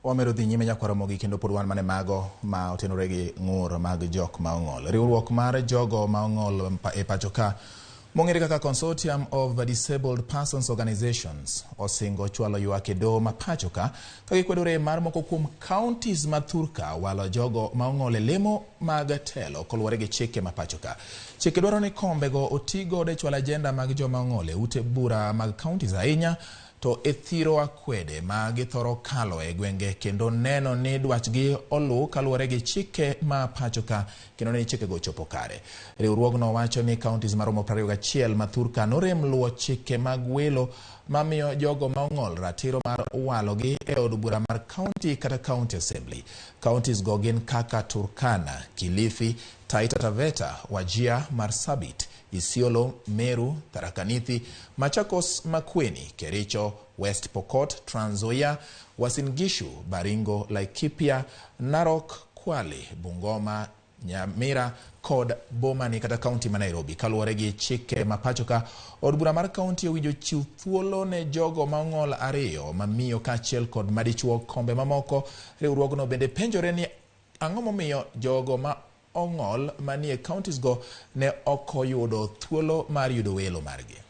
Wamedo dhi nyime nyakwar Ramogi kendo pod wan mane mago ma otenore gi ng'ur mag jok ma ong'ol. Riwruok mar jogo ma ong'ol e pacho ka mong'ere kaka Consortium of Disabled Persons Organizations osingo chwalo ywak e doho ma pacho ka ka gikwedo rem mar moko kuom counties ma thurka walo jogo ma ong'ol e lemo mag telo koluwore gi chike ma pacho ka. Chike dwaro ni kombego oti godo e chwalo ajenda mag joma ong'ol e ute bura mag counties ahinya to e thiro akwede ma githoro kalo e gwenge kendo neno ni dwachgi oluw kaluwore gi chike ma pacho ka kendo ni chikego ochopo kare. Riwruogno wacho ni counties maromo 21 ma thurka norem luwo chike mag welo mamiyo jogo ma ong'ol ratiro mar walogi e od bura mar county kata county assembly. Counties go gin kaka Turkana, Kilifi, Taita Taveta, Wajir, Marsabit, Isiolo, Meru, Tharaka Nithi, Machakos, Makueni, Kericho, West Pokot, Trans Nzoia, Uasin Gishu, Baringo, Laikipia, Narok, Kwale, Bungoma, Nyamira kod bomani kata kaunti ma Nairobi. Kaluwore gi chike ma pacho ka, od bura mar kaunti owinjo chiw thuolo ne jogo ma ong'ol ariyo ma miyo kaachiel kod madichuo kombe mamoko. Riwruogno bende penjore ni ang'o momiyo jogo ma ong'ol manie counties go ne ok oyudo thuolo mar yudo welo margi.